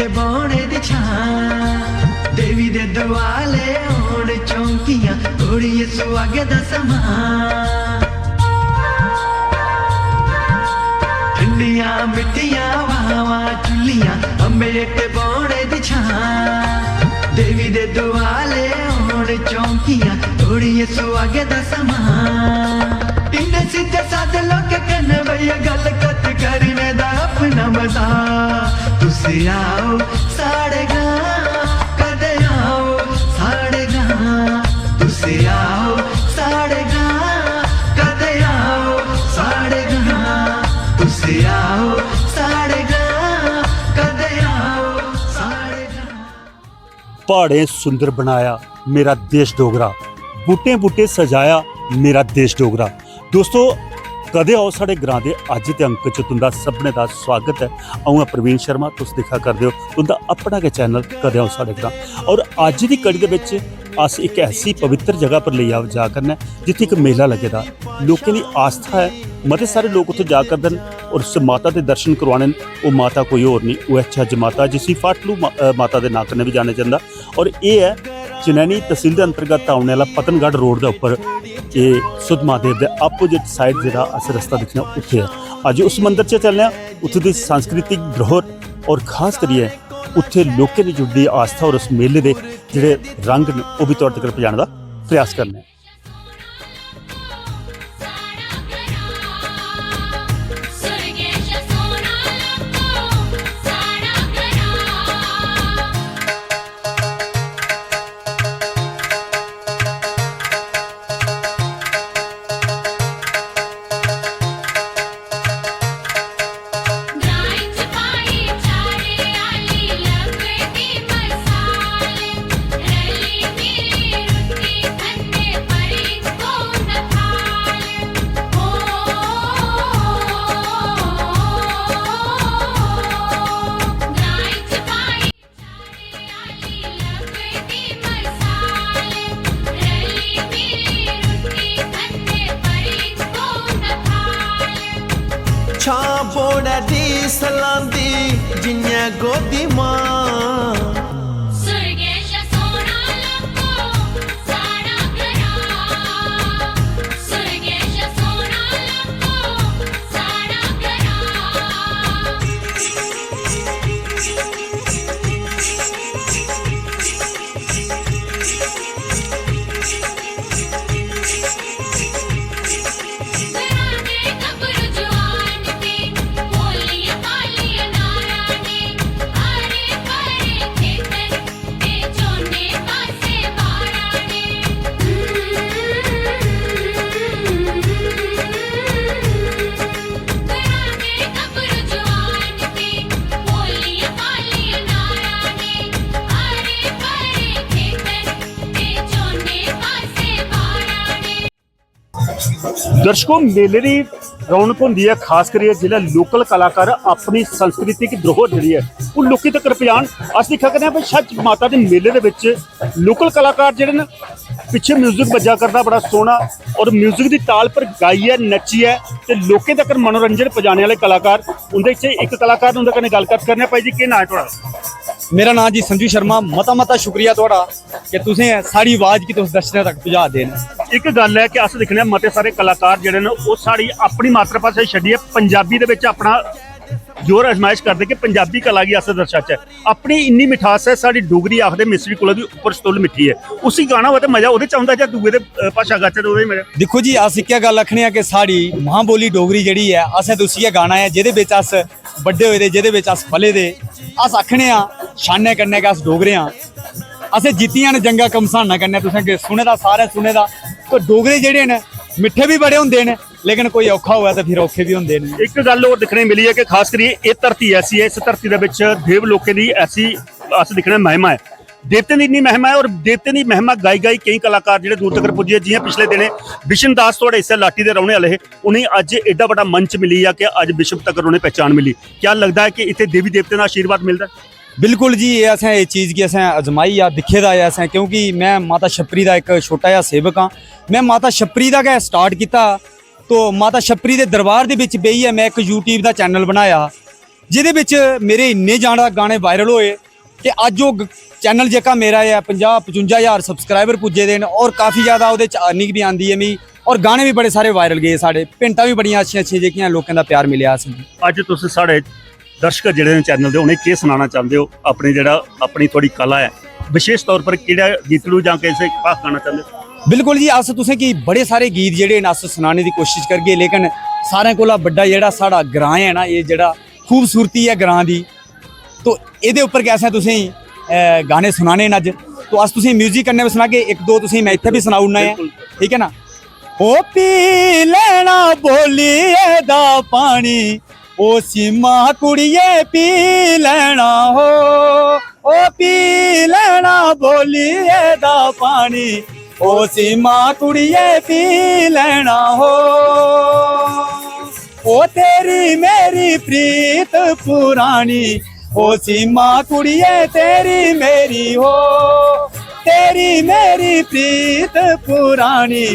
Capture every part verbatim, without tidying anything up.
बौह्ने दी छां, देवी दे दुआले होन चौंकियां, कुड़िये सुहागे दा समां। ठंडियां मिट्ठियां हवावां झुल्लियां, अम्बें हेठ बौह्ने दी छां, देवी दे दुआले होन चौंकियां, कुड़िये सुहागे दा समां। इन्ने सिद्धे सादे लोकें कन्नै बेहियै गल्ल कत्थ करने दा अपना मजा। तुस आओ साढ़े ग्रां, कदे आओ साढ़े ग्रां। तुस आओ साढ़े ग्रां, कदे आओ साढ़े ग्रां। तुस आओ साढ़े ग्रां, कदे आओ साढ़े ग्रां। प्हाड़ें सुंदर बनाया मेरा देश डोगरा, बूटें बूटें सजाया मेरा देश डोगरा। दोस्तो, कदे आओ साढ़े ग्रां दे अज्ज दे अंक च तुंदा सभनें दा स्वागत ऐ। अ'ऊं आं प्रवीण शर्मा, तुस दिक्खा करदे ओ तुंदा अपना गै चैनल कदे आओ साढ़े ग्रां। और अज्ज दी कड़ी दे बिच अस इक ऐसी पवित्र जगह पर लेई आ-, जा करने आं जित्थै इक मेला लग्गे दा, लोकें दी आस्था ऐ। मते सारे लोक उत्थै जा करदे न और उस माता दे दर्शन करवाने न। ओह् माता कोई होर निं, ओह् ऐ झज्ज माता, जिसी फाटलू मा-, अ, माता दे नांऽ कन्नै बी जानेआ जंदा। और एह् ऐ चनैनी तसील दे अंतर्गत औने आह्ला पतनगढ़ रोड दे उप्पर, एह् सुद्ध महादेव दे opposite side जेह्ड़ा अस रस्ता दिक्खने आं, उत्थै ऐ। अज्ज उस मंदर च चलने आं, उत्थूं दी सांस्कृतिक धरोहर और खास करियै उत्थै लोकें दी जुड़ी दी आस्था और उस मेले दे जेह्ड़े रंग न, ओह् बी तुआढ़े तगर पजाने दा प्रयास करने आं। छां बौड़ै दी सलांदी जि'यां गोदी मां। सुरगे शा सोह्ना लब्भो साढ़ा ग्रां। सुरगे शा सोह्ना लब्भो साढ़ा ग्रां। दर्शकों, मेले दी रौनक होंदी ऐ, खास करियै जिसलै लोकल कलाकार अपनी सांस्कृतिक धरोहर जेह्ड़ी ऐ, ओह् लोकें तक्कर पजान। अस दिक्खा करने आं भाई, छज्ज माता दे मेले दे बिच लोकल कलाकार जेह्ड़े न, पिच्छे म्यूजिक बज्जा करदा बड़ा सोह्ना, और म्यूजिक दी ताल पर गाइयै, नच्चियै ते लोकें तक्कर मनोरंजन पजाने आह्ले कलाकार। उं'दे च इक कलाकार न, उं'दे कन्नै गल्ल कत्थ करने आं। भाई जी, केह् नांऽ ऐ थुआढ़ा? मेरा नांऽ जी संजू शर्मा। मता मता शुक्रिया थुआढ़ा कि तुसें साढ़ी आवाज गी तुस दर्शकें तक पजाऽ दे न। इक गल्ल ऐ कि अस दिक्खने आं, मते सारे कलाकार जेह्ड़े न, ओह् साढ़ी अपनी मातृभाशा गी छड्डियै पंजाबी दे बिच अपना जोर अजमाइश करदे कि पंजाबी कला गी अस दर्शाचै। अपनी इन्नी मिठास ऐ, साढ़ी डोगरी आखदे मिश्री कोला बी उप्पर सतुल मिट्ठी ऐ। उसी गाना होऐ ते मजा ओह्दे च औंदा जां दूए दे, अ, भाशा गाचै ते ओह्दे च मजा? दिक्खो जी, अस इक्कै गल्ल आखने आं कि साढ़ी मां बोली डोगरी जेह्ड़ी ऐ, असें ते उसी गै गाना ऐ जेह्दे बिच अस बड्डे होए दे, जेह्दे बिच अस पले दे। अस आखने आं शानै कन्नै कि अस डोगरे आं। असें जित्तियां न जंगां घमसाना कन्नै, तुसें अग्गें सुने दा, सारें सुने दा। ते डोगरे जेह्ड़े न, मिट्ठे बी बड़े होंदे न, लेकिन कोई औखा होऐ ते फिर औखे बी होंदे न। इक गल्ल होर दिक्खने गी मिली ऐ कि खास करियै एह् धरती ऐसी ऐ, इस धरती दे बिच देव लोकें दी ऐसी अस दिक्खने महिमा ऐ, देवतें दी इन्नी महिमा ऐ, और देवतें दी महिमा गाई गाई केईं कलाकार जेह्ड़े दूर तगर पुज्जे। जि'यां पिछले दिनें बिशन दास थुआढ़े इस्सै लाटी दे रौह्ने आह्ले हे, उ'नेंगी अज्ज एड्डा बड्डा मंच मिली गेआ कि अज्ज विश्व तगर उ'नेंगी पहचान मिली। क्या लगदा ऐ कि इत्थै देवी देवतें दा आशीर्वाद मिलदा ऐ? बिल्कुल जी, एह् असें, इस चीज गी असें अजमाई आ, दिक्खे दा ऐ असें, क्योंकि में माता छपरी दा इक छोटा जेहा सेवक आं। में माता छपरी दा गै start कीता, तो माता छपरी दे दरबार दे बिच बेहियै में इक YouTube दा channel बनाया। जेह्दे बिच मेरे इन्ने ज्यादा गाने वायरल होए कि अज्ज ओह् चैनल जेह्का मेरा ऐ, पंजाह् पचुंजा ज्हार सब्सक्राइबर पुज्जे दे न और काफी ज्यादा ओह्दे च अर्निंग बी आंदी ऐ मिगी, और गाने बी बड़े सारे वायरल गे साढ़े, भिंटां बी बड़ियां अच्छियां अच्छियां जेह्कियां लोकें दा प्यार मिलेआ असेंगी। अज्ज तुस साढ़े दर्शक जेह्ड़े न चैनल दे, उ'नेंगी केह् सनाना चांह्दे ओ अपनी, जेह्ड़ा अपनी थुआढ़ी कला ऐ, विशेष तौर पर केह्ड़ा गीतड़ू जां किसे खास गाना चांह्दे ओ? बिल्कुल जी, अस तुसेंगी बड़े सारे गीत जेह्ड़े न अस सनाने दी कोशिश करगे, लेकिन सारें कोला बड्डा जेह्ड़ा साढ़ा ग्रांऽ ऐ ना, एह् जेह्ड़ा खूबसूरती ऐ ग्रांऽ दी, तो एह्दे उप्पर गै असें तुसेंगी अ, गाने सनाने न अज्ज। तो अस तुसेंगी म्यूजिक कन्नै बी सनागे, इक दो तुसेंगी मैं इत्थै बी सनाई ओड़ना ऐ, ठीक ऐ ना? ओ पी लैना बोलिए दा पानी, ओ सीमा कुड़िए पी लैना हो, ओ पी लैना बोलिए दा पानी, ओ सीमा कुड़िए पी लैना हो। ओ तेरी मेरी प्रीत पुरानी, ओ सीमा कुड़िए तेरी मेरी हो, तेरी मेरी प्रीत पुरानी,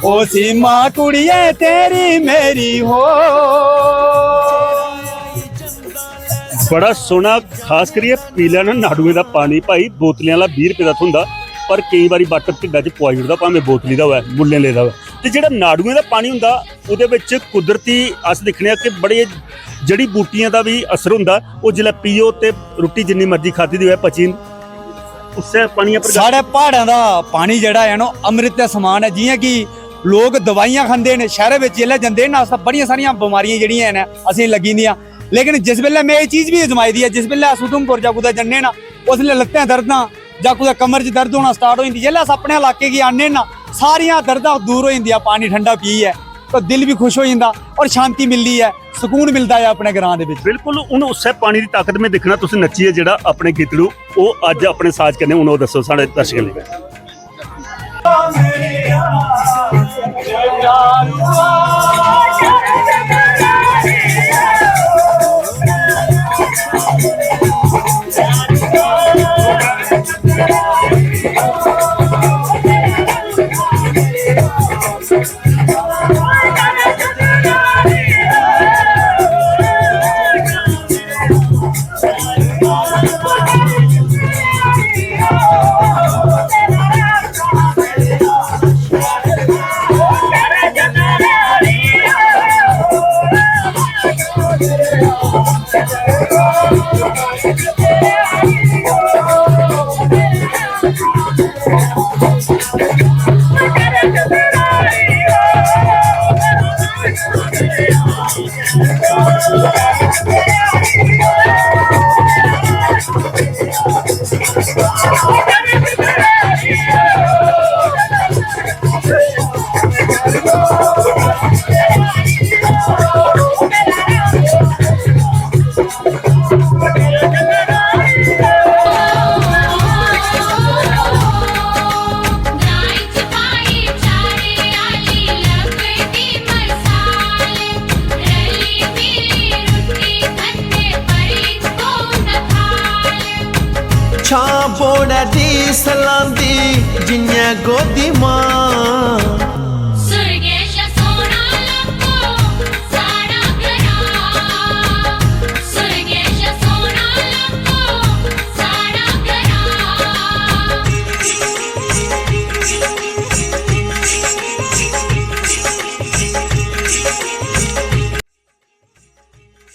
ओ सीमा कुड़िए तेरी मेरी हो। बड़ा सोहना, खास करियै पी लैना नाड़ुएं दा पानी भाई, बोतलें आह्ला बीह् रपेऽ दा थ्होंदा, पर केईं बारी बट्ट ढिड्डा च पुआई ओड़दा, भामें बोतली दा होऐ, मुल्लें लेदा होऐ। ते जेह्ड़ा नाड़ुएं दा पानी होंदा, ओह्दे बिच कुदरती अस दिक्खने आं कि बड़े जड़ी बूटियां दा बी असर होंदा। ओह् जिसलै पियो ते रुट्टी जिन्नी मर्जी खाद्धी दी होऐ, पची न। उस्सै पानियै पर साढ़े प्हाड़ें दा पानी जेह्ड़ा ऐ ना, ओह् अमृत दे समान ऐ। जि'यां कि लोक दवाइयां खंदे न, शैह्रै बिच जिसलै जंदे न, अस तां बड़ियां सारियां बमारियां जेह्ड़ियां हैन असेंगी लग्गी जंदियां। लेकिन जिस बेल्लै में एह् चीज बी अजमाई दी ऐ, जिस बेल्लै अस उधमपुर जां कुतै जन्ने ना, उसलै लत्तें दर्दां जां कुतै कमर च दर्द होना स्टार्ट होई जंदी। जिसलै अस अपने इलाके गी आन्ने ना, सारियां दर्दां दूर होई जंदियां पानी ठंडा पियै, तो दिल बी खुश होई जंदा और शांति मिलदी ऐ, सुकून मिलदा ऐ अपने ग्रां दे बिच। बिल्कुल, हून उस्सै पानी दी ताकत में दिक्खना, तुस नच्चियै जेह्ड़ा अपने गीतड़ू, ओह् अज्ज अपने साज कन्नै हून ओह् दस्सो साढ़े दर्शकें गी। छां बौड़ै दी सलांदी जि'यां गोदी मां।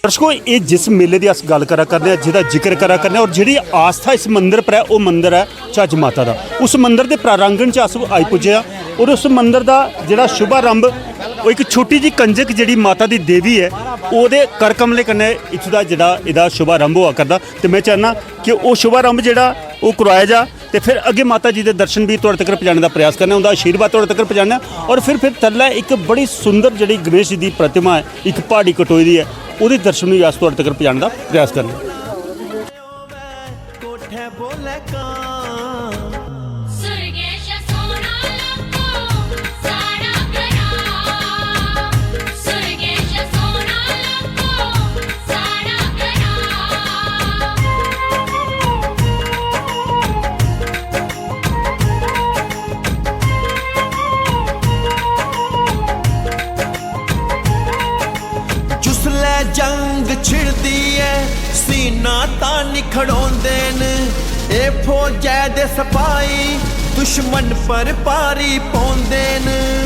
दर्शकों, एह् जिस मेले दी अस गल्ल करा करने आं, जेह्दा जिक्र करा करने आं, और जेह्ड़ी आस्था इस मंदर पर ऐ, ओह् मंदर ऐ झज्ज माता दा। उस मंदर दे प्रारंगण च अस आई पुज्जे आं और उस मंदर दा जेह्ड़ा शुभारंभ, ओह् इक छोटी जी कंजक जेह्ड़ी माता दी देवी ऐ, ओह्दे कर कमले कन्नै इत्थूं दा जेह्ड़ा एह्दा शुभारंभ होआ करदा। ते में चाह्न्नां कि ओह् शुभारंभ जेह्ड़ा ओह् करोआया जा। ते फिर अग्गें माता जी दे दर्शन बी थुआढ़े तगर पजाने दा प्रयास करने आं, उं'दा आशीर्वाद थुआढ़े तगर पजाने आं। और फिर फिर थल्लै इक बड़ी सुंदर जेह्ड़ी गणेश जी दी प्रतिमा ऐ, इक प्हाड़ी कटोई दी ऐ, ओह्दे दर्शन बी अस थुआढ़े तगर पजाने दा प्रयास करने आं। कोठे बोले कां। जिसलै जंग छिड़दी ऐ ना तां निं खड़ोंदे न एह् फौजै दे सपाही, दुश्मन पर भारी पौंदे न।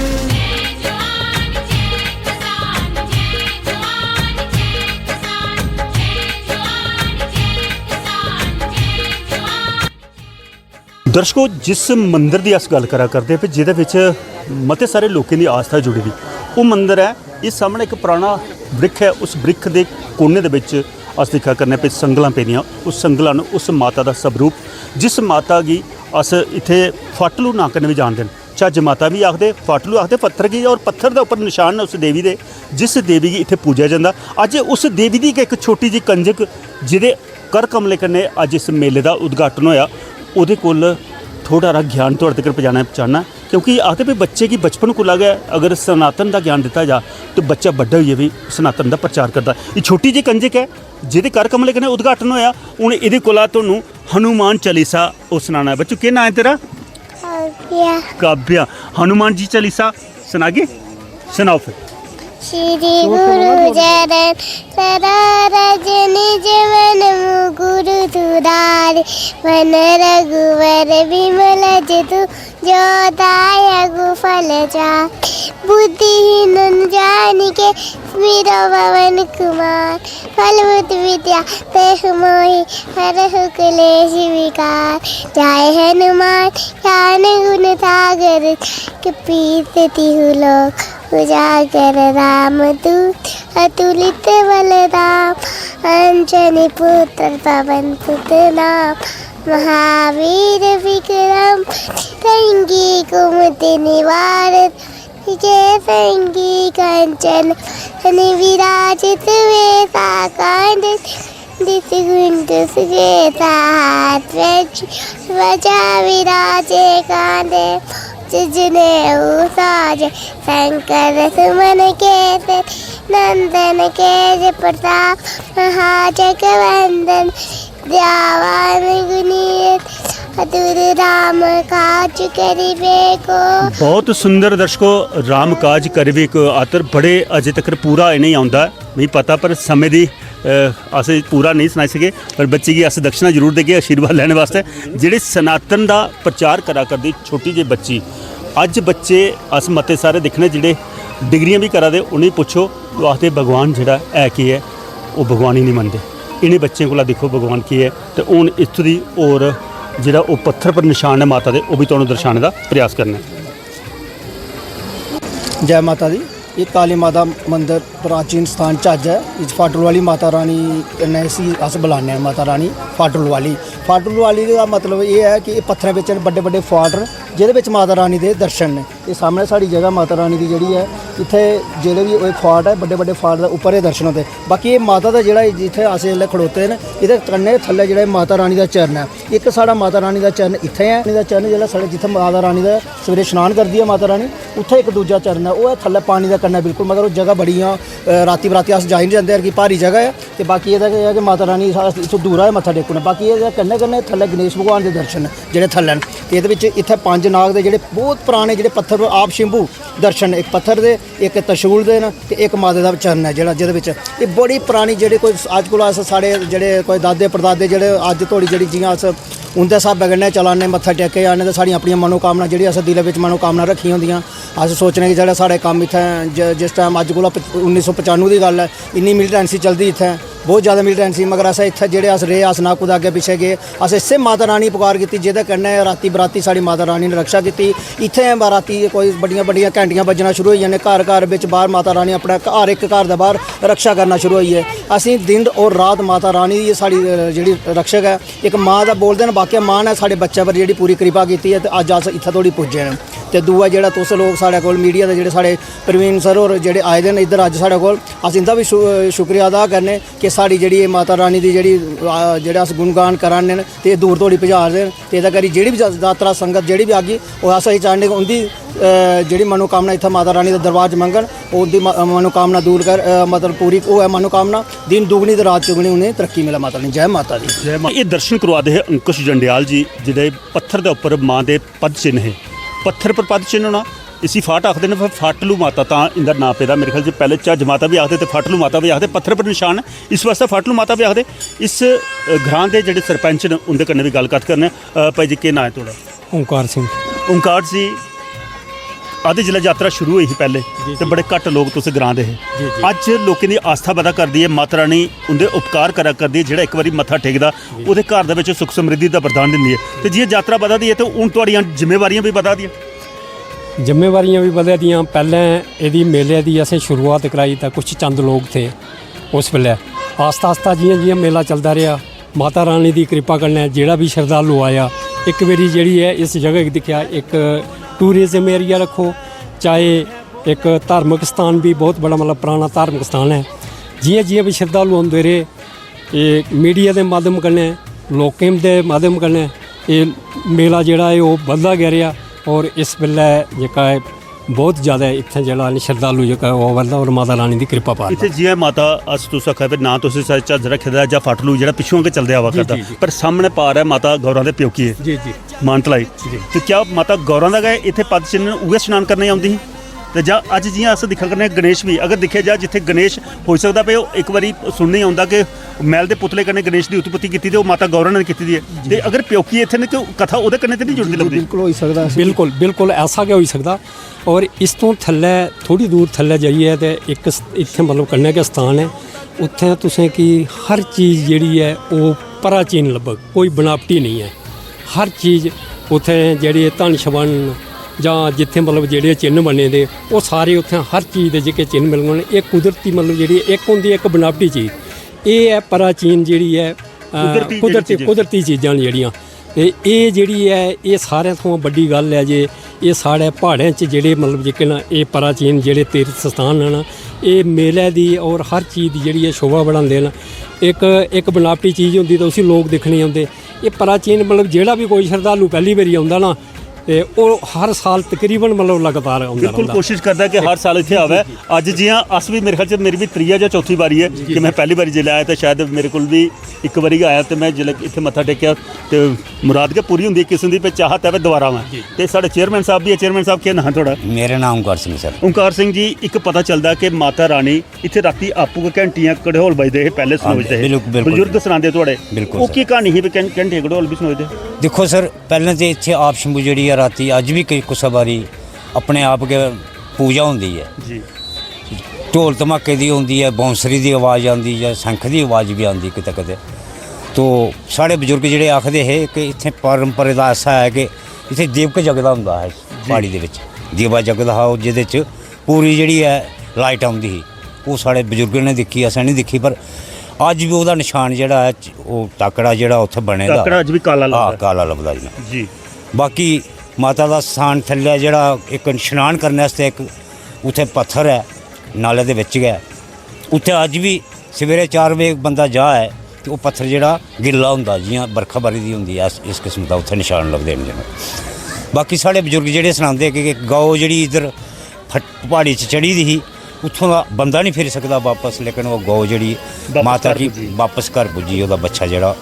दर्शको, जिस मंदर दी अस गल्ल करा करदे पे, जेह्दे बिच मते सारे लोकें दी आस्था जुड़ी दी, ओह् मंदर ऐ। इस सामनै इक पराना बृक्ष ऐ, उस बृक्ष दे कोने दे बिच अस दिक्खा करने पे संगलां पेदियां। उस संगलां न उस माता दा स्वरूप, जिस माता गी अस इत्थै फाटलू नांऽ कन्नै बी जानदे न। झज्ज माता बी आखदे, फाटलू आखदे पत्थर गी, और पत्थर दे उप्पर निशान न उस देवी दे, जिस देवी गी इत्थै पूजेआ जंदा। अज्ज उस देवी दी गै इक छोटी जी कंजक, जेह्दे कर कमले कन्नै अज्ज इस मेले दा उद्घाटन होया, ओह्दे कोल थोह्ड़ा हारा ज्ञान थुआढ़े तगर पजाना चाह्न्नां, क्योंकि आखदे भी बच्चे गी बचपन कोला गै अगर सनातन दा ज्ञान दित्ता जा, ते बच्चा बड्डा होइयै बी सनातन दा प्रचार करदा। एह् छोटी जेही कंजक ऐ, जेह्दे कर कमले कन्नै उद्घाटन होया। हून एह्दे कोला तुहानू हनुमान चालीसा ओह् सनाना ऐ। बच्चू, केह् नांऽ ऐ तेरा? काव्या। काव्या। हनुमान जी चालीसा सनागे? सनाओ फिर। श्री गुरु चरण सदा रजनी जवन मुकुर सुधारी, वन रघुवर विमल जतु जो दायक फल चारि। बुद्धिहीन जानिके स्मिरो पवन कुमार, फल बुद्धि विद्या देहु मोहि, हरहु कलेश विकार। जय हनुमान ज्ञान गुण सागर, कपीस तिहु लोक उजागर। रामदूत अतुलित बल धाम, अंजनी पुत्र पवन सुत नाम। महावीर विक्रम संगी कुमति निवार, के संगी कंचन विराजित वेसा कांड। दिस गुण तुसके साथ बजा विराजे कांधे। जिजने साज शंकर सुमन के से नंदन के प्रताप महाजग वंदन। जावान गुनीत अतुर राम काज करिबे को। बहुत सुंदर दर्शको, राम काज करिबे को आतर बड़े अजे तक पूरा इ'नेंगी औंदा ऐ, मिगी पता, पर समें दी अ, अस पूरा नेईं सनाई सके, पर बच्चे गी अस दक्षिणा जरूर देगे आशीर्वाद लैने वास्तै। जेह्ड़े सनातन दा प्रचार करा करदी छोटी जेही बच्ची, अज्ज बच्चे अस मते सारे दिक्खने जेह्ड़े डिग्रियां बी करा दे, उ'नेंगी पुच्छो, ओह् आखदे भगवान जेह्ड़ा ऐ केह् ऐ, ओह् भगवान ही निं मनदे। इ'नें बच्चें कोला दिक्खो भगवान केह् ऐ। ते हून इत्थूं दी होर जेह्ड़ा ओह् पत्थर पर नशान ऐ माता दे, ओह् बी तुहानू दर्शाने दा प्रयास करने आं। जै माता दी। एह् काली माता मंदर प्राचीन स्थान झज्ज ऐ। इस फाटल वाली माता रानी कन्नै इसी अस बुलाने आं, माता रानी फाटल वाली। फाटल वाली दा मतलब एह् ऐ कि एह् पत्थरें बिच बड्डे बड्डे फाट न, जेह्दे बिच माता रानी दे दर्शन न। एह् सामनै साढ़ी जगह माता रानी दी जेह्ड़ी ऐ, इत्थै जेह्ड़े बी एह् फाट ऐ, बड्डे बड्डे फाट दे उप्पर एह् दर्शन होंदे। बाकी एह् माता दा जेह्ड़ा जित्थै अस इसलै खड़ोते न, एह्दे कन्नै थल्लै जेह्ड़ा एह् माता रानी दा चरण ऐ। इक साढ़ा माता रानी दा चरण इत्थै ऐ, रानी दा चरण जेह्ड़ा साढ़े जित्थै माता रानी दा सवेरे शनान करदी ऐ माता रानी, उत्थै इक दूजा चरण ऐ, ओह् ऐ थल्लै पानी दे कन्नै बिल्कुल, मगर ओह् जगह बड़ी इ'यां, अ, रातीं बरातीं अस जाई निं जंदे, कि भारी जगह ऐ। ते बाकी एह्दा केह् ऐ कि माता रानी सा-, इत्थूं दूरा गै मत्था टेकने, बाकी एह्दे कन्नै कन्नै थल्लै गणेश भगवान दे दर्शन न जेह्ड़े थल्लै न। ते एह्दे बिच इत्थै पंज नाग दे जेह्ड़े बहुत पराने जेह्ड़े पत्थर पर आप शिंभू दर्शन, इक पत्थर दे, इक त्रिशूल दे न ते इक माता दा चरण ऐ जेह्ड़ा, जेह्दे बिच एह् बड़ी परानी जेह्ड़ी कोई अज्ज कोला अस साढ़े जेह्ड़े कोई दादे परदादे जेह्ड़े अज्ज धोड़ी जेह्ड़ी जि'यां अस उं'दे स्हाबै कन्नै चला ने, मत्था टेके जा ने ते साढ़ियां अपनियां मनोकामना जेह्ड़ी असें दिलै बिच मनोकामना रक्खियां होंदियां, अस सोचने कि जेह्ड़ा साढ़े कम्म इत्थै ज-, जिस टाइम अज्ज कोला प-, उन्नी सौ पचानुए दी गल्ल ऐ, इन्नी मिलिटेंसी चलदी इत्थै, बहुत ज़्यादा मिलिटेंसी, मगर असें इत्थै जेह्ड़े अस रेह्, अस ना कुतै अग्गें पिच्छें गे, अस इस्सै माता रानी दी पुकार कीती जेह्दे कन्नै रातीं बराती साढ़ी माता रानी ने रक्षा कीती। इत्थै रातीं कोई बड्डियां बड्डियां घैंटियां बज्जना शुरू होई जाने, घर घर बिच बाहर माता रानी अपने हर इक घर दे बाहर रक्षा करना शुरू होई गे। असें दिन और रात माता रानी दी साढ़ी, अ, जेह्ड़ी रक्षक ऐ, इक मां दा बोलदे न वाक्य, मां ने साढ़े बच्चे पर जेह्ड़ी पूरी कृपा कीती ऐ ते अज्ज अस इत्थै धोड़ी पुज्जे न। ते दूआ जेह्ड़ा तुस लोक साढ़े कोल मीडिया दे जेह्ड़े साढ़े प्रवीण सर होर जेह्ड़े आए दे न इद्धर अज्ज साढ़े कोल, अस इं'दा बी शु-, शुक्रिया अदा करने कि साढ़ी जेह्ड़ी एह् माता रानी दी जेह्ड़ी, आ, जेह्ड़ा अस गुणगान करा ने न ते एह् दूर धोड़ी पजाऽ दे न। ते एह्दे करी जेह्ड़ी बी जा-, जातरा संगत जेह्ड़ी बी आगी, ओह् अस एह् चाह्न्ने कि उं'दी, अ, जेह्ड़ी मनोकामना इत्थै माता रानी दे दरबार च मंगन, ओह् उं'दी म-, मनोकामना दूर कर, अ, मतलब पूरी होऐ मनोकामना, दिन दुगनी ते रात चुगनी उ'नेंगी तरक्की मिलै माता रानी। जै माता दी। जै माता। एह् दर्शन करोआ दे हे अंकुश जंडेआल जी, जेह्ड़े पत्थर दे उप्पर मां दे पद चिन्ह हे। पत्थर पर पद चिन्ह होना, इसी फाट आखदे न, पर फाटलू माता तां इंदा नांऽ पेदा। मेरे ख्याल च पैह्ले झज्ज माता बी आखदे ते फाटलू माता बी आखदे, पत्थर पर नशान न, इस वास्तै फाटलू माता बी आखदे। इस, अ, ग्रां दे जेह्ड़े सरपंच न, उं'दे कन्नै बी गल्ल कत्थ करने आं। अ, भाई जी, केह् नांऽ ऐ थुआढ़ा? ओंकार सिंह। ओंकार जी, आखदे जिसलै यात्रा शुरू होई ही पैह्ले, जी, ते जी। बड़े घट्ट लोक तुस ग्रां दे हे। जी, जी। अज्ज लोकें दी आस्था बधा करदी ऐ, माता रानी उं'दे उपकार करा करदी ऐ, जेह्ड़ा इक बारी मत्था टेकदा, जी। ओह्दे घर दे बिच सुख समृद्धि दा वरदान दिंदी ऐ। ते जि'यां यात्रा बधा दी ऐ, ते हून थुआढ़ियां जिम्मेवारियां बी बधा दियां। जिम्मेवारियां बी बधा दियां। पैह्लें एह्दी मेले दी असें शुरुआत कराई तां कुछ चंद लोक थे उस बेल्लै। आस्ता आस्ता जि'यां जि'यां मेला चलदा रेहा, माता रानी दी किरपा कन्नै जेह्ड़ा बी शरधालु आया, इक बारी जेह्ड़ी ऐ इस जगह गी दिक्खेआ, इक टूरिज्म एरिया रक्खो, चाहे इक धार्मिक स्थान बी बहुत बड़ा, मतलब, पराना धार्मिक स्थान ऐ। जि'यां जि'यां बी शरधालु औंदे रेह्, एह् मीडिया दे माध्यम कन्नै, लोकें दे माध्यम कन्नै एह् मेला जेह्ड़ा ऐ ओह् बधदा गै रेहा। और इस बेल्लै जेह्का ऐ बहुत ज्यादा इत्थें जेह्ड़ा ऐ शरधालु जेह्का ऐ ओह् आवा दा और माता रानी दी किरपा पा इत्थै दा। जि'यां माता, अस तुस आखा दे नांऽ तुसें सा-, झज्ज रक्खे दा ऐ जां फाटलू जेह्ड़ा पिच्छुआं गै चलदे आवा जी, करदा, जी, जी। पर सामनै पार ऐ माता गौरा दे प्योकिये जी, जी। मानतलाई। जी। ते क्या माता गौरा दा गै इत्थै पद चिन्ह उ'ऐ स्नान करने औंदी ही? ते जां अज्ज जि'यां अस दिक्खा करने आं गणेश बी, अगर दिक्खेआ जा जित्थै गणेश होई सकदा भाई ओह् इक बारी सुनने गी औंदा कि मैल दे पुतले कन्नै गणेश दी उत्पत्ति कीती ते ओह् माता गौरा ने कीती दी ऐ। जी। ते अगर प्योकिये इत्थै न ते ओह् कथा ओह्दे कन्नै ते निं जुड़दी जी, लभदी? बिल्कुल होई सकदा ऐ। बिल्कुल, बिल्कुल ऐसा गै होई सकदा। और इस तों थल्लै, थोह्ड़ी दूर थल्लै जाइयै ते इक स-, इत्थै मतलब कन्नै गै स्थान ऐ, उत्थै तुसें कि हर चीज जेह्ड़ी ऐ ओह् प्राचीन लब्भग, कोई बनावटी नेईं ऐ। हर चीज उत्थै जेह्ड़ी धन शवन जां जित्थै मतलब जेह्ड़े चिन्ह बने दे, ओह् सारे उत्थै हर चीज दे जेह्के चिन्ह मिलङन। एह् कुदरती मतलब जेह्ड़ी इक होंदी ऐ इक बनावटी चीज, एह् ऐ प्राचीन जेह्ड़ी ऐ, अ, कुदरती जेह्ड़ी कुदरती, चीजां। कुदरती चीजां न जेह्ड़ियां। ते एह् जेह्ड़ी ऐ, एह् सारें थमां बड्डी गल्ल ऐ जे एह् साढ़े प्हाड़ें च जेह्ड़े मतलब जेह्के न, एह् प्राचीन जेह्ड़े तीर्थ स्थान न, एह् मेले दी और हर चीज दी जेह्ड़ी ऐ शोभा बढ़ांदे न। इक, इक बनावटी चीज होंदी ते उसी लोक दिक्खने गी औंदे। एह् प्राचीन मतलब जेह्ड़ा बी कोई शरधालु पैह्ली बारी औंदा ना, ते ओह् हर साल तकरीबन मतलब लगातार औंदा बिल्कुल रौंह्दा। कोशिश करदा कि हर साल इत्थै जी, जी, आवै। जी। अज्ज जि'यां अस बी, मेरे ख्याल च मेरी बी त्रीया जां चौथी बारी ऐ जी, कि जी। में पैह्ली बारी जिसलै आया ते शायद मेरे कोल बी इक बारी गै आया ते में जिसलै इत्थै मत्था टेकेआ ते मुराद गै पूरी होंदी इक किस्म दी, भाई चाहत ऐ भाई दोबारा आवां। जी। ते साढ़े चेयरमैन साह्ब बी ऐ। चेयरमैन साह्ब, केह् नांऽ थुआढ़ा? मेरा नांऽ ओंकार सिंह सर। ओंकार सिंह जी, इक पता चलदा कि माता रानी इत्थै रातीं आपूं गै घैंटियां घड़ोल बजदे हे, पैह्ले हां, सनोचदे हे। बिल्कुल, बिल्कुल, बजुर्ग बिल्कुल। सनांदे थुआढ़े। बिल्कुल ओह् सर। केह् क्हानी ही, भाई घैं-, घैंटियां घड़ोल बी सनोचदे हे? दिक्खो सर, पैह्लें ते इत्थै आप शंभू जेह्ड़ी ऐ, रातीं अज्ज बी केई कुसै बारी अपने आप गै पूजा होंदी ऐ। जी। ढोल धमाके दी होंदी ऐ, बांसुरी दी अवाज आंदी ऐ, शंख दी अवाज बी आंदी किते किते। तो साढ़े बजुर्ग जेह्ड़े आखदे हे कि इत्थै परंपरे दा ऐसा ऐ कि इत्थै दीपक जगदा होंदा हा इस जी। प्हाड़ी दे बिच, दीवा जगदा हा, ओह् जेह्दे च पूरी जेह्ड़ी ऐ लाइट औंदी ही। ओह् साढ़े बजुर्गें ने दिक्खी, असें निं दिक्खी, पर अज्ज बी ओह्दा नशान जेह्ड़ा ऐ, ओह् टाकड़ा जेह्ड़ा उत्थै बने दा, टाकड़ा अज्ज बी काला हां, लभदा। काला लभदा जी। जी। बाकी माता दा स्थान थल्लै जेह्ड़ा इक शनान करने आस्तै इक उत्थै पत्थर ऐ, नाले दे बिच गै। उत्थै अज्ज बी सवेरे चार बजे बंदा जा ऐ ते ओह् पत्थर जेह्ड़ा गिल्ला होंदा, जि'यां बरखा ब'री दी होंदी ऐ, इस, इस किस्म दा उत्थै नशान लभदे न जनाब। बाकी साढ़े बजुर्ग जेह्ड़े सनांदे कि, कि गौ जेह्ड़ी इद्धर फट-, प्हाड़ी च चढ़ी दी ही, उत्थूं दा बंदा निं फिरी सकदा बापस, लेकिन ओह् गौ जेह्ड़ी बापस माता घर गी पुज्जी। बापस घर पुज्जी, ओह्दा बच्छा जेह्ड़ा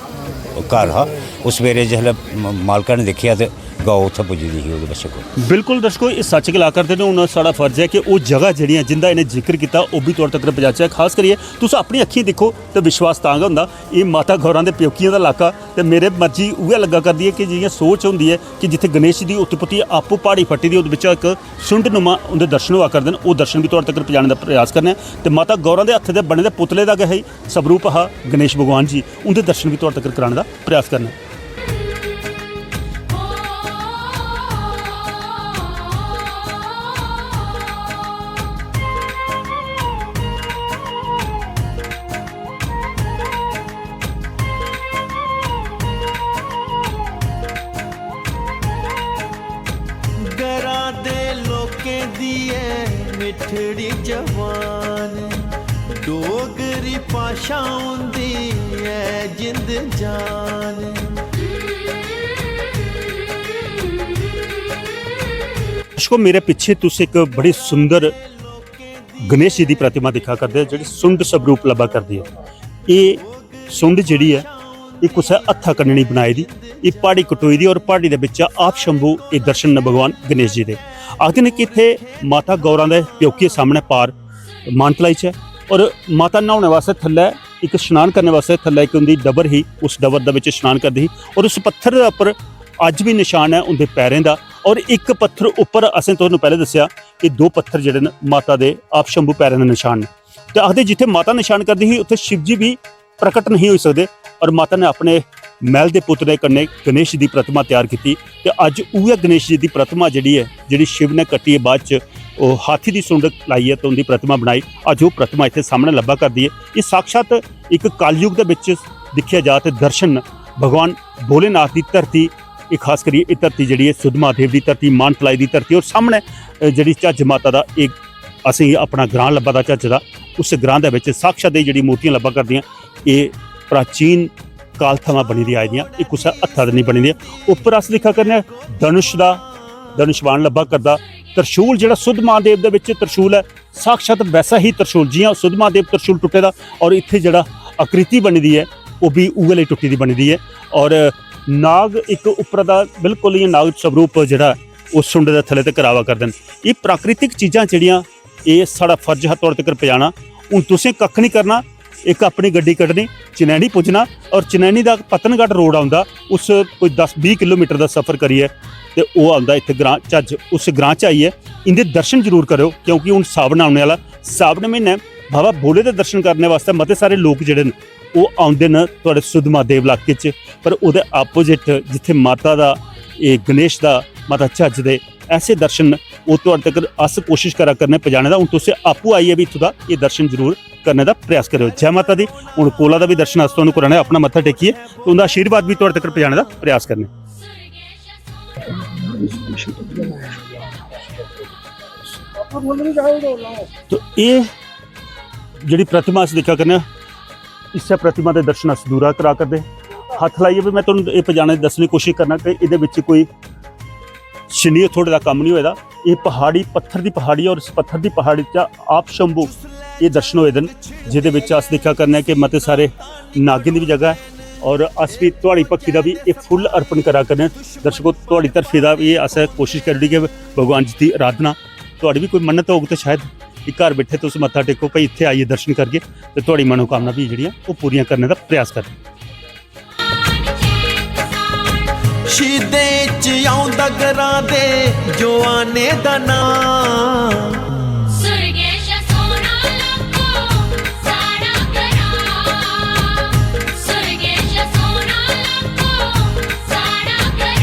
घर हा, उस सवेरे जिसलै म-, मालका ने दिक्खेआ ते गौ उत्थै पुज्जी दी ही ओह्दे बच्छे कोल। बिल्कुल दर्शको, एह् सच्च गला करदे न। हून साढ़ा फर्ज ऐ कि ओह् जगह जेह्ड़ियां जिंदा इ'नें जिक्र कीता, ओह् बी तुआढ़े तगर पजाचै। खास करियै तुस अपनी अक्खीं दिक्खो ते विश्वास तां गै होंदा। एह् माता गौरां दे प्योकियें दा इलाका, ते मेरे मर्जी उ'ऐ लग्गा करदी ऐ कि जि'यां सोच होंदी ऐ कि जित्थै गणेश जी दी उत्पत्ति आपूं प्हाड़ी फट्टी दी, ओह्दे बिच्चा इक सुंड नुमा उं'दे दर्शन होआ करदे न, ओह् दर्शन बी तुआढ़े तगर पजाने दा प्रयास करने आं। ते माता गौरां दे हत्थें दे बने दे पुतले दा गै हे स्वरूप हा गणेश भगवान जी, उं'दे दर्शन बी तुआढ़े तगर कराने दा प्रयास करने आं। घरा दे लोकें दी ऐ मिठड़ी जबान, डोगरी भाशा उं'दी ऐ जिंद जान। दर्शको, मेरे पिच्छे तुस इक बड़ी सुंदर गणेश जी दी प्रतिमा दिक्खा करदे ओ, जेह्ड़ी सुंड स्वरूप लब्भा करदी ऐ। एह् सुंड जेह्ड़ी ऐ, एह् कुसै हत्था कन्नै निं बनाई दी, एह् प्हाड़ी कटोई दी और प्हाड़ी दे बिच्चा आप शंभू एह् दर्शन न भगवान गणेश जी दे। आखदे न कि इत्थै माता गौरा दे प्यौकिये सामनै पार मानतलाई च ऐ और माता न्हौने वास्तै थल्लै इक स्नान करने वास्तै थल्लै इक उं'दी डबर ही, उस डबर दे बिच स्नान करदी ही और उस पत्थर दे उप्पर अज्ज बी नशान ऐ उं'दे पैरें दा। और इक पत्थर उप्पर असें तुहानू पैह्लें दस्सेआ कि दो पत्थर जेह्ड़े न माता दे आप शंभू पैरें दे नशान न। ते आखदे जित्थै माता नशान करदी ही उत्थै शिव जी बी प्रकट नहीं होई सकदे और माता ने अपने मैह्ल दे पुतले कन्नै गणेश जी दी प्रतिमा त्यार कीती ते अज्ज उ'ऐ गणेश जी दी प्रतिमा जेह्ड़ी ऐ, जेह्ड़ी शिव ने कट्टियै बाद च ओह् हाथी दी सुंड लाइयै ते उं'दी प्रतिमा बनाई, अज्ज ओह् प्रतिमा इत्थै सामनै लब्भा करदी ऐ। एह् साक्षात इक कलयुग दे बिच दिक्खेआ जा ते दर्शन न भगवान भोलेनाथ दी धरती, एह् खास करियै एह् धरती जेह्ड़ी ऐ सुद्ध महादेव दी धरती, मानतलाई दी धरती और सामनै, अ, जेह्ड़ी झज्ज माता दा एह् असेंगी अपना ग्रांऽ लब्भा दा झज्ज दा, उस ग्रांऽ दे बिच साक्षात एह् जेह्ड़ी मूर्तियां लब्भा करदियां, एह् प्राचीन काल थमां बनी दी आई दियां, एह् कुसै हत्था ते निं बनी दियां। उप्पर अस दिक्खा करने आं धनुष दा, धनुष बाण लब्भा करदा, त्रिशूल जेह्ड़ा सुद्ध महादेव दे बिच त्रिशूल ऐ, साक्षात वैसा ही त्रिशूल, जि'यां सुद्ध महादेव त्रिशूल टुट्टे दा और इत्थै जेह्ड़ा आकृति बनी दी ऐ, ओह् बी उ'ऐ लेई टुट्टी दी बनी दी ऐ। और नाग इक उप्परा दा बिल्कुल इ'यां नाग स्वरूप जेह्ड़ा ओह् सुंड दे थल्ले तक्कर आवा करदे न। एह् प्राकृतिक चीजां जेह्ड़ियां, एह् साढ़ा फर्ज हा थुआढ़े तक्कर पजाना। हून तुसें कक्ख निं करना, इक अपनी गड्डी कड्ढनी, चनैनी पुज्जना और चनैनी दा पतनघट रोड औंदा, उस कोई दस बीह् किलोमीटर दा सफर करियै ते ओह् औंदा इत्थै ग्रां झज्ज। उस ग्रां च आइयै इं'दे दर्शन जरूर करेओ, क्योंकि हून सावन औने आह्ला, सावन म्हीनै बाबा भोले दे दर्शन करने वास्तै मते सारे लोक जेह्ड़े न ओह् औंदे न थुआढ़े सुद्धमहादेव इलाके च। पर ओह्दे opposite जित्थै माता दा, एह् गणेश दा, माता झज्ज दे ऐसे दर्शन न, ओह् थुआढ़े तक्कर अस कोशिश करा करने पजाने दा। हून तुस आपूं आइयै बी इत्थूं दा एह् दर्शन जरूर करने दा प्रयास करेओ। जै माता दी। हून कोला दा बी दर्शन अस तुहानू कराने, अपना मत्था टेकियै ते उं'दा आशीर्वाद बी थुआढ़े तक्कर पजाने दा प्रयास करने। तो एह् जेह्ड़ी प्रतिमा अस दिक्खा करने आं, इस्सै प्रतिमा दे दर्शन अस दूरा करा करदे। हत्थ लाइयै बी में तुहानू एह् पजाने दी दस्सने दी कोशिश करना कि एह्दे बिच कोई छिन्नी हथौड़े दा कम्म निं होए दा। एह् पहाड़ी, पत्थर दी पहाड़ी ऐ और इस पत्थर दी पहाड़ी चा आप शंभू एह् दर्शन होए दे न, जेह्दे बिच अस दिक्खा करने आं कि मते सारे नागें दी बी जगह ऐ। और अस बी तुआढ़ी भक्ति दा बी एह् फुल्ल अर्पण करा करने आं। दर्शको, तुआढ़ी तरफी दा बी अस कोशिश करी ओड़ी कि भगवान जी दी अराधना, तुआढ़ी बी कोई मन्नत होग ते शायद एह् घर बैठे तुस मत्था टेको, भाई इत्थै आइयै दर्शन करगे ते तुआढ़ी मनोकामना बी जेह्ड़ियां ओह् पूरियां करने दा प्रयास करगे। शहीदें च औंदा ग्रां दे जोआने दा नां। सुरगेश सोना लक्खो साढ़ा ग्रां। सुरगेश सोना लक्खो साढ़ा ग्रां।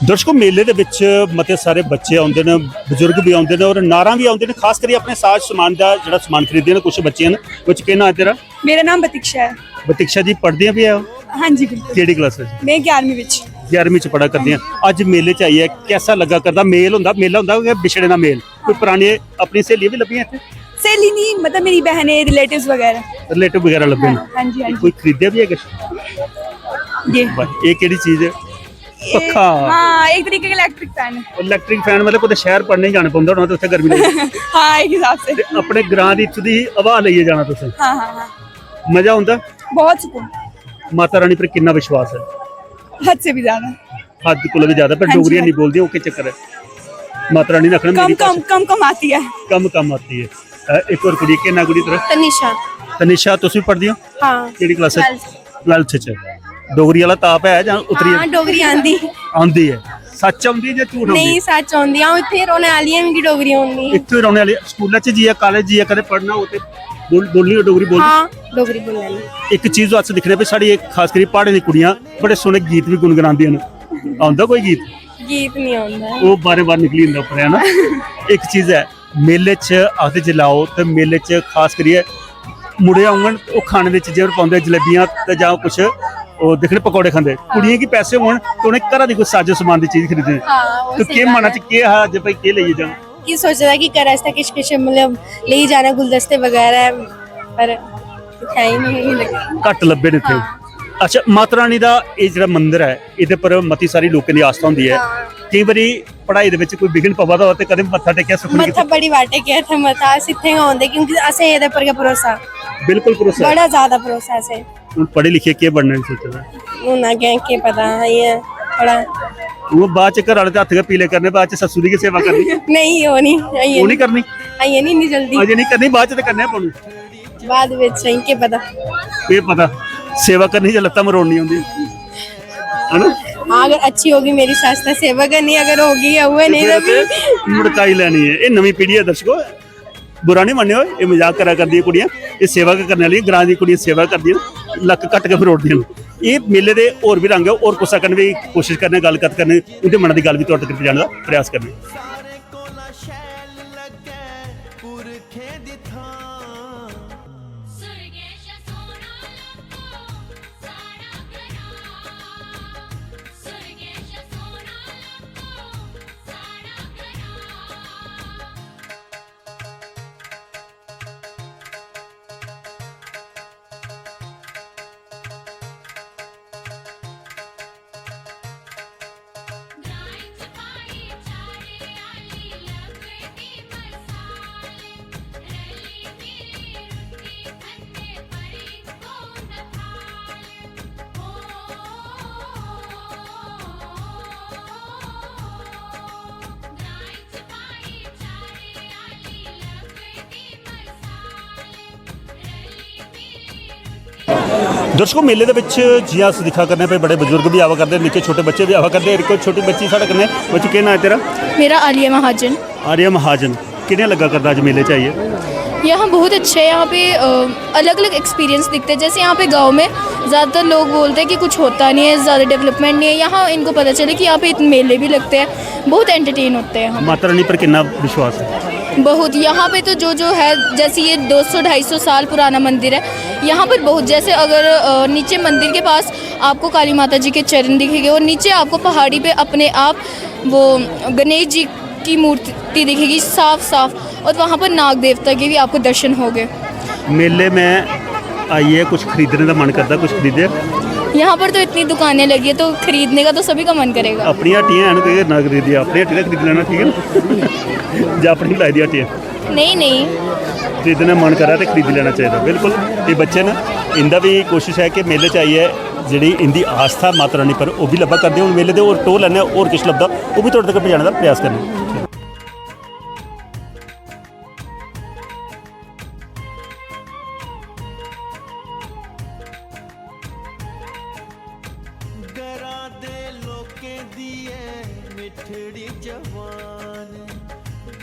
दर्शकों, मेले दे बिच मते सारे बच्चे औंदे न, बजुर्ग बी औंदे न और नारां बी औंदे न, खास करियै अपने साज समान दा जेह्ड़ा समान खरीददे न। कुछ बच्चे न, कुछ केह् नांऽ ऐ तेरा? मेरा नाम प्रतीक्षा ऐ। प्रतीक्षा जी, पढ़दियां बी ओ? हां जी, बिल्कुल। केह्ड़ी क्लास च? में ग्यारहवीं बिच। ग्यारहवीं च पढ़ा करदियां। अज्ज मेले च आइयै कैसा लग्गा करदा? मेल होंदा, मेला होंदा कि बिछड़े दा मेल? कोई परानियां अपनी स्हेलियां बी लब्भियां इत्थै? स्हेली निं, मतलब मेरी बहनें, रिलेटिव्स बगैरा। रिलेटिव बगैरा लब्भे न। हां जी, हां जी। कोई खरीदेआ बी ऐ किश? ये। बस, एह् केह्ड़ी चीज ऐ? पक्खा। हां, इक तरीके का इलेक्ट्रिक फैन है। इलेक्ट्रिक फैन, मतलब कुतै शैह्र पढ़ने गी जाना पौंदा होना ते उत्थै गर्मी लगदी। हां, इक हिसाब से। ते अपने ग्रां दी इत्थूं दी हवा लेइयै जाना तुसें। हां, हां, हां। मजा औंदा? बहुत सुकून। माता रानी पर किन्ना विश्वास ऐ? हद से भी ज्यादा। हद कोला भी ज्यादा। पर हां जी, डोगरी हां। नहीं बोलदी, ओह् केह् चक्कर ऐ? माता रानी ने आखना कम, मेरी कम, भाशा कम, कम आती है। कम, कम आती है। अ, इक होर कुड़ी, केह् नांऽ कुड़ी तेरा? तनिषा। तनिषा, तुस बी पढ़दी ओ? हां। केह्ड़ी क्लास च? Twelfth। Twelfth च। डोगरी आह्ला ताप है जां उतरी हां, डोगरी आंदी। आंदी ऐ। सच्च औंदी ऐ जां झूठ औंदी? नेईं, सच्च औंदी। अ'ऊं इत्थै रौह्ने आह्ली आं, मिगी डोगरी औंदी। इत्थै रौह्ने आह्ली, स्कूलै च जाइयै, कालेज जाइयै कदें पढ़ना होऐ ते बोल-, बोलनी होऐ डोगरी बोल? हां, डोगरी बोलनी। इक चीज अस दिक्खने आं भाई, साढ़ी इक खास करियै प्हाड़ें दी कुड़ियां बड़े सोह्ने गीत बी गुनगुनांदियां न। औंदा कोई गीत? गीत निं औंदा। ओह् बारें बार निकली जंदा उप्पर, है ना? इक चीज ऐ, मेले च आखदे जिसलै आओ ते मेले च खास करियै मुड़े औङन, ओह् खाने दी चीजें पर पांदे, जलेबियां ते जां कुछ ओह् दिक्खने पकौड़े खंदे। कुड़ियें गी पैसे होन ते उ'नें घरा दी कोई साजो समान दी चीज खरीदनी। हां, ओह् ते स्हेई केह् गल्ल मनै ऐ। च केह् हा जे भाई केह् लेइयै जां? की सोचे दा कि घरै आस्तै किश किश मतलब लेई जाना, गुलदस्ते बगैरा, पर इत्थै आई निं लग्गे। घट्ट लब्भे न इत्थै। हां। अच्छा, माता रानी दा एह् जेह्ड़ा मंदर ऐ, एह्दे पर मती सारी लोकें दी आस्था होंदी ऐ। हां। केईं बारी पढ़ाई दे बिच कोई विघ्न पवा दा होऐ ते कदें मत्था टेकेआ सुक्खन मत्था कीता? बड़ी बार टेकेआ इत्थै मत्था, अस इत्थै गै औंदे क्योंकि असें एह्दे पर गै भरोसा। बिल्कुल भरोसा ऐ। बड़ा ज्यादा भरोसा ऐ असें। हून पढ़े लिखे केह् बनना ऐ सोचे दा? हून अग्गें केह् पता, इ'यां थोह्ड़ा। हून बाद च घर आह्ले ते हत्थ गै पीले करने, बाद च सस्सू दी गै सेवा करनी। नेईं, ओह् निं, अजें ओह् निं निं। करनी? अजें निं, इन्नी जल्दी। अजें निं करनी, बाद च ते करने गै पौनी। बाद बिच अजें केह् पता। केह् पता, सेवा करनी जां लत्तां मरोड़नियां उं'दी। है ना? हां, अगर अच्छी होगी मेरी सस्स तां सेवा करनी, अगर होगी गै उ'ऐ ते नेईं फिर तां ते फ्ही मुड़काई लैनी ऐ। एह् नमीं पीढ़ी ऐ दर्शको, बुरा निं मन्नेओ, एह् मजाक करा करदियां कुड़ियां, एह् सेवा गै करने आह्लियां, ग्रां दियां कुड़ियां सेवा करदियां, लक्क घट्ट गै मरोड़दियां न। एह् मेले दे होर बी रंग ऐ, होर कुसै कन्नै बी कोशिश करने, गल्ल कत्थ करने, उं'दे मनै दी गल्ल बी तुआढ़े तगर पजाने दा प्रयास करने। सारें कोला शैल लग्गै पुरखें दी थां। सुरगेश सोना लग्गो साढ़ा ग्रां, सुरगेश सोना लग्गो साढ़ा ग्रां। दर्शकों, मेले दे बिच जियां अस दिक्खा करने पे बड़े बजुर्ग भी आवा करदे, निक्के छोटे बच्चे भी आवा करदे। इक छोटी बच्ची साढ़े कन्नै। बच्ची, केह् नांऽ ऐ तेरा? मेरा आलिया महाजन। आलिया महाजन, कि'यां लग्गा करदा अज्ज मेले च आइयै? यहाँ बहुत अच्छे है। यहाँ पे अलग अलग एक्सपीरियंस दिखते हैं। जैसे यहाँ पे गांव में ज़्यादातर लोग बोलते हैं कि कुछ होता नहीं है, ज़्यादा डेवलपमेंट नहीं है। यहाँ इनको पता चले कि यहाँ पे इतने मेले भी लगते हैं, बहुत एंटरटेन होते हैं हम। माता रानी पर कितना विश्वास है? बहुत। यहाँ पे तो जो जो है, जैसे ये दो सौ ढाई सौ साल पुराना मंदिर है। यहाँ पर बहुत, जैसे अगर नीचे मंदिर के पास आपको काली माता जी के चरण दिखेंगे और नीचे आपको पहाड़ी पे अपने आप वो गणेश जी की मूर्ति दिखेगी साफ साफ, और वहाँ पर नाग देवता के भी आपको दर्शन होंगे। मेले में आइए, कुछ खरीदने का मन करता, कुछ खरीदे? यहाँ पर तो इतनी दुकानें लगी है, तो खरीदने का तो सभी का मन करेगा। अपनी हट्टियां हैं ना, तो ये ना खरीदिए, अपनी हट्टी ना खरीद लेना, ठीक है ना? या अपनी लाई दी हट्टियां। नहीं, नहीं। खरीदने मन करा ते खरीदी लेना चाहिए। बिल्कुल, ये बच्चे ना, इंदा भी कोशिश है कि मेले च आइए जेह्ड़ी इंदी आस्था माता रानी पर, ओह् बी लब्भा करदे। हून मेले दे होर टूर लैने, होर किश लभदा, ओह् बी थुआढ़े तक पजाने दा प्रयास करने। घरा दे लोकें दी ऐ मिठड़ी जवान,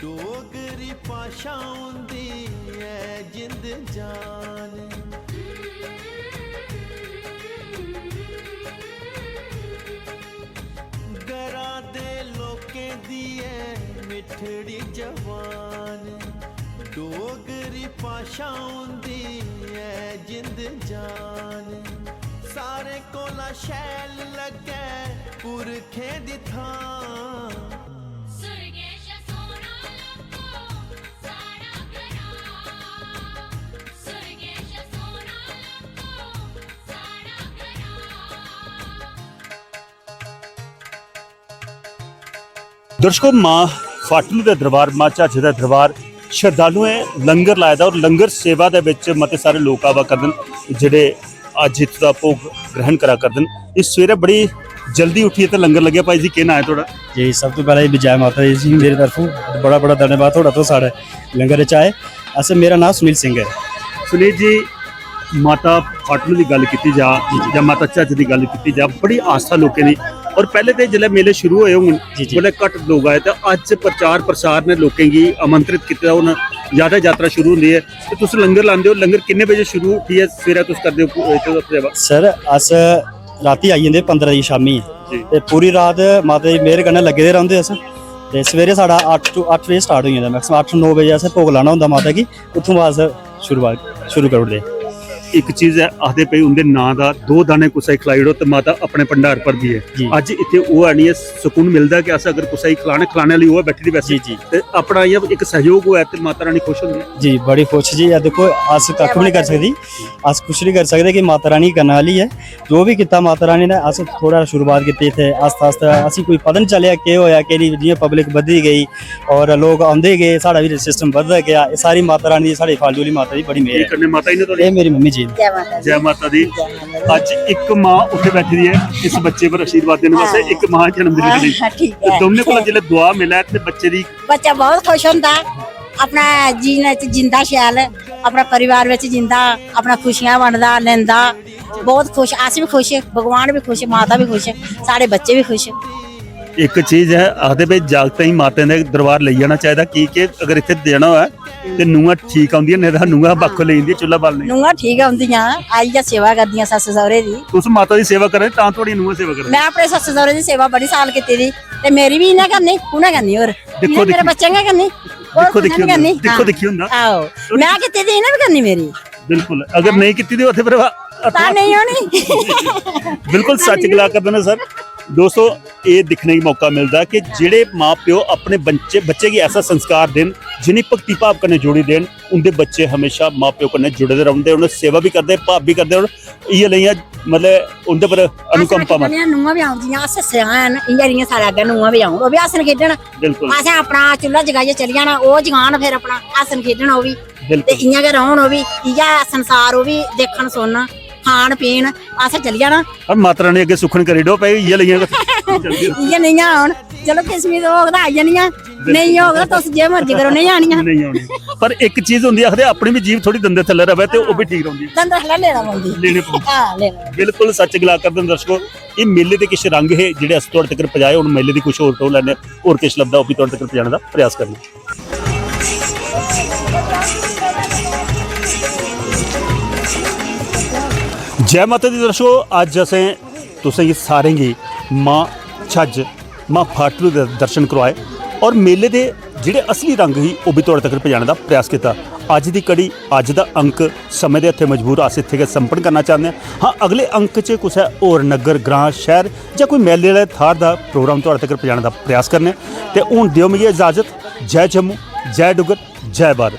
डोगरी भाशा उंदी ऐ जिंद जान। घरा दे लोकें दी ऐ मिठड़ी जवान, डोगरी भाशा उंदी ऐ जिंद जान। सारें कोला शैल लग्गै पुरखें दी थां। सुरगेश सोना लग्गो साढ़ा ग्रां, सुरगेश सोना लग्गो साढ़ा ग्रां। दर्शकों, मां फाटलू दे दरबार, मां झाझे दा दरबार, शरधालुएं लंगर लाए दा और लंगर सेवा दे बिच मते सारे लोक आवा करदे न, जेह्ड़े अज्ज इत्थूं दा भोग ग्रहण करा करदे न। इस सवेरे बड़ी जल्दी उट्ठियै ते लंगर लग्गेआ। भाई जी, केह् नांऽ ऐ थुआढ़ा? जी, सब तों पैह्लें बी जै माता दी जी, मेरी तरफों बड़ा बड़ा धन्यवाद थुआढ़ा, तुस साढ़े लंगर च आए। अस, मेरा नांऽ सुनील सिंह ऐ। सुनील जी, माता फाटलू दी गल्ल कीती जा जां माता झज्ज दी गल्ल कीती जा, बड़ी आस्था लोकें दी। और पैह्ले ते जिसलै मेले शुरू होए होङन, जी, जी। उसलै घट्ट लोक आए, ते अज्ज प्रचार प्रसार ने लोकें गी आमंत्रित कीते दा, हून ज्यादा यात्रा शुरू होंदी ऐ। ते तुस लंगर लांदे ओ, लंगर किन्ने बजे शुरू उट्ठियै सवेरै तुस करदे ओ पू-, इत्थै दा सेवा? सर, अस रातीं आई जंदे पंदरां दी शामीं, जी। ते पूरी रात माता दी मेह्र कन्नै लग्गे दे रौंह्दे अस। ते सवेरे साढ़ा अट्ठ to, अट्ठ बजे स्टार्ट होई जंदा, मैक्सिमम अट्ठ नौ बजे असें भोग लाना होंदा माता गी। उत्थूं बाद अस शुरुआत शुरू करी ओड़दे। इक चीज ऐ, आखदे भई उं'दे नांऽ दा दो दाने कुसै गी खलाई ओड़ो ते माता अपने भंडार भरदी ऐ। जी। अज्ज इत्थै ओह् आनियै सकून मिलदा कि अस अगर कुसै गी खलाने, खलाने आह्ली होऐ बैठी दी वैसे, जी, जी। ते अपना इ'यां इक सैह्योग होऐ ते माता रानी खुश होंदी ऐ। जी, बड़ी खुश जी। एह् दिक्खो, अस कक्ख बी निं करी सकदी, अस कुछ निं करी सकदे कि माता रानी करने आह्ली ऐ। जो बी कीता माता रानी ने, अस थोह्ड़ा शुरुआत कीती इत्थै, आस्ता आस्ता असें कोई पता निं चलेआ केह् होएआ, केह्ड़ी, जि'यां पब्लिक बधदी गेई और लोक औंदे गे, साढ़ा बी सिस्टम बधदा गेआ। एह् सारी माता रानी दी, साढ़ी फालजू आह्ली माता दी बड़ी मेह्र एह् ऐ। कन्नै माता जी ने थुआढ़े एह् मेरी मम्मी जी न। जय माता दी। जय माता दी। अज्ज इक मां उत्थै बैठी दी ऐ इस बच्चे पर आशीर्वाद देने वास्तै, हां। इक मां जन्म देने लेई। हां, ठीक ते ऐ। दोनें कोला जिसलै दुआ मिलै ते बच्चे दी बच्चा बहुत खुश होंदा, अपना जीने च जींदा शैल, अपना परिवार बिच जींदा, अपना खुशियां बंडदा, लैंदा, बहुत खुश, अस बी खुश, भगवान बी खुश, माता बी खुश, साढ़े बच्चे बी खुश। इक चीज ऐ, आखदे भई जागतें गी मातें दे दरबार लेई जाना चाहिदा, की के अगर इत्थै देना होऐ ते नूंहां ठीक औंदियां, नेईं तां नूंहां बक्ख लेई जंदियां चु'ल्ला बालने गी। नूंहां ठीक औंदियां, आइयै सेवा करदियां सस्स सौह्रे दी। तुस माता दी सेवा करा दे, तां थुआढ़ी नूंहां सेवा करा दियां। में अपने सस्स सौह्रे दी सेवा बड़ी साल कीती दी, ते मेरी बी इ'यां करनी, कु'नें करनी होर? दिक्खो इ'यां मेरे दिक्खी बच्चें गै करनी, होर दिक्खो कु'नें दिक्खी निं होंदा, करनी। दिक्खो हां। दिक्खी होंदा। आहो, में कीती दी, इ'नें बी करनी मेरी। बिल्कुल, अगर नेईं कीती दी होऐ ते फिर तां नेईं होनी। बिल्कुल सच्च गला करदे न सर। दोस्तो, एह् दिक्खने गी मौका मिलदा कि जेह्ड़े मां प्यो अपने बच्चे, बच्चे गी ऐसा संस्कार देन, जि'नेंगी भक्ति भाव कन्नै जोड़ी देन, उं'दे बच्चे हमेशा मां प्यो कन्नै जुड़े दे रौंह्दे, उ'नें सेवा बी करदे, भाव बी करदे, और इ'यै लेइयां, मतलब, उं'दे पर अनुकंपा आसन मत- खेढने नूंहां बी औन, जि'यां अस स्याने न, इ'यां, इ'यां साढ़े अग्गें नूंहां बी औन, ओह् बी आसन खेढन। बिल्कुल। असें अपना चु'ल्ला जगाइयै चली जाना, ओह् जगान फिर अपना आसन खेढन ओह् बी। ते बिल्कुल। इ'यां गै रौह्न ओह् बी, इ'यै संसार ओह् बी दिक्खन सुनन, खान पीन, असें चली जाना। पर माता रानी अग्गें सुक्खन करी ओड़ो, भाई, इ'यै लेइयां गै चलदियां। इ'यै नेहियां औन, चलो किस्मत होग तां आई जानियां, बिल्कुल। नेईं होग तां तुस जे मर्जी करो, नेईं आनियां। नेईं औनी। पर इक चीज होंदी, आखदे अपनी बी जीभ थोड़ी दंदे थल्ले र'वै ते ओह् बी ठीक रौंह्दी। दंदे थल्ले लेना पौंदी। लेने पौंदे। हां, लेना पौंदी। बिल्कुल सच्च गला करदे न दर्शको, एह् मेले दे किश रंग हे जेह्ड़े अस थुआढ़े तगर पजाए। हून मेले दी कुछ होर टोह् लैने, होर किश लभदा ओह् बी थुआढ़े तगर पजाने दा प्रयास करने। जय माता दी दर्शको, अज्ज असें तुसेंगी सारें गी मां छज्ज, मां फाटड़ू दे दर्शन करोआए और मेले दे जेह्ड़े असली रंग ही ओह् बी थुआढ़े तगर पजाने दा प्रयास कीता। अज्ज दी कड़ी, अज्ज दा अंक समें दे हत्थे मजबूर अस इत्थै गै संपन्न करना चाह्न्ने आं। हां, अगले अंक च कुसै होर नग्गर, ग्रां, शैह्र जां कोई मेले आह्ले थाह्र दा प्रोग्राम थुआढ़े तगर पजाने दा प्रयास करने आं। ते हून देओ मिगी इजाजत। जय जम्मू, जय डुग्गर, जय भारत।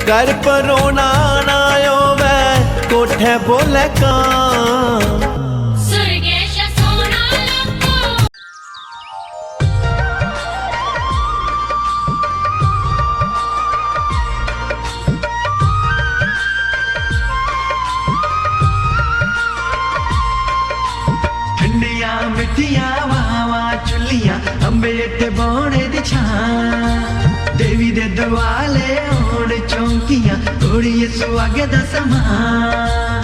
घर परोना ना आवे, कोठे बोले कां। ठंडियां मिट्ठियां वावां चुल्लियां, अम्बे हेठ बौह्ने दी छां। देवी दे दुआले होन चौंकियां, ओड़िये सुहागे दा समां।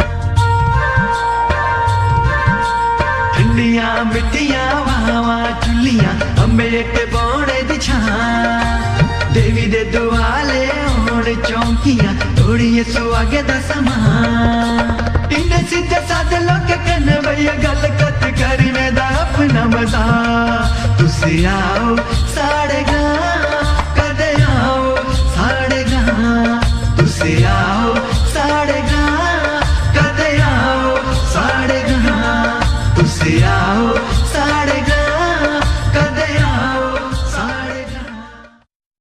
ठंडियां मिट्ठियां वावां चुल्लियां, अम्बे हेठ बौह्ने दी छां। देवी दे दुआले होन चौंकियां, ओड़िये सुहागे दा समां। इन्ने सिद्धे सादे लोकें कन्नै बेहियै गल्ल कत्थ करने दा अपना मजा। तुस आओ साढ़े